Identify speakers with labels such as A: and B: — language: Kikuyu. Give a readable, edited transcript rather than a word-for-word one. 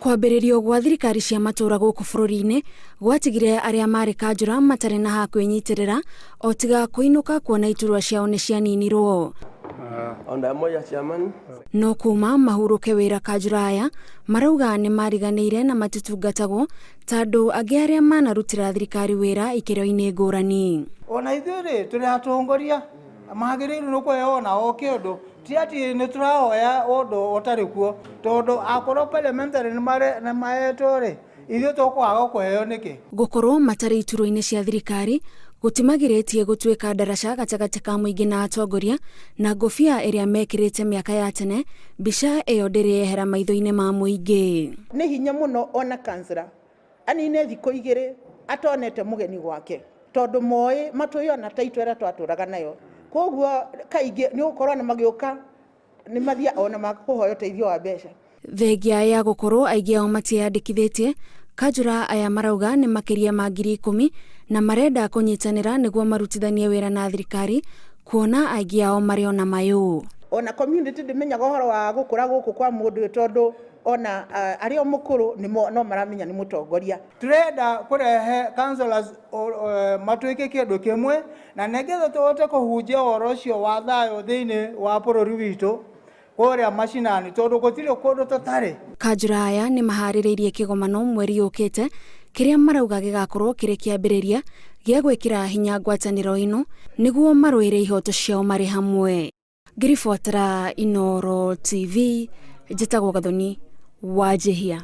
A: Kwambĩrĩrio gwa thirikari cia matũũra gũkũ bũrũri-inĩ gwatigire arĩa marĩ kanjũra matarĩ na ha kwĩnyitĩrĩra o tiga kũinũka kuona iturwa ciao nĩ cianinirwo. No kuma mahurũke wĩra kanjũra aya marauga nĩ mariganĩire na matitungatagwo ta andũ angĩ arĩa manarutĩra thirikari wĩra ikĩro-inĩ ngũrani.
B: Ona ithuĩ rĩ tũrĩ atongoria magĩrĩirwo nĩ kũheo ona o kĩndũ ti atĩ nĩ tũrahoya ũndũ ũtarĩ kuo tondũ akorwo parliamentary nĩ mahetwo rĩ ithuĩ tũkwaga kũheo nĩkĩ?
A: Gũkorwo matarĩ iturwa-inĩ cia thirikari gũtimagirĩtie gũtuĩka ndaraca gatagatĩ ka mũingĩ na atongoria na ngũbia ĩrĩa mekĩrĩte mĩaka ya tene mbica ĩyo ndĩrĩ yehera maitho-inĩ ma mũingĩ.
C: Nĩ hinya mũno ona kansela anine thikũ igĩrĩ atonete mũgeni gwake tondũ moĩ matũĩ ona taitũ ĩrĩa twatũraga nayo, koguo kaingĩ nĩ ũgũkorwo na magĩũka nĩ mathia ona makũhoya ũteithio wa mbeca.
A: Thengia ya gũkorwo aingĩ ao matiĩyandĩkithĩtie, kanjũra aya marauga nĩ makĩria ma 10,000 na marenda kũnyitanĩra nĩguo marutithanie wĩra na thirikari kuona aingĩ ao marĩ ona mayũ.
C: Ona community ndĩmenyaga ũhoro wa gũkũra gũkũ kwa mũndũ ũyũ tondũ ona arĩa o mũkũrũ no maramenya nĩ mũtongoria.
B: Tũrenda kũrehe councillors matuĩke kĩndũ kĩmwe na nĩgetha tũhote kũhunjia ũhoro ũcio wa thayũ thĩinĩ wa bũrũri witũ kũrĩa macinani tondũ gũtirĩ kũndũ tũtarĩ.
A: Kanjũra aya nĩ maharĩrĩirie kĩgomano mweri ũkĩte kĩrĩa marauga gĩgakorwo kĩrĩ kĩambĩrĩria gĩa gwĩkĩra hinya ngwatanĩro ĩno nĩguo marũĩre ihoto ciao marĩ hamwe. Ngĩribotera Inooro TV, njĩtagwo Gathoni Wanjihia.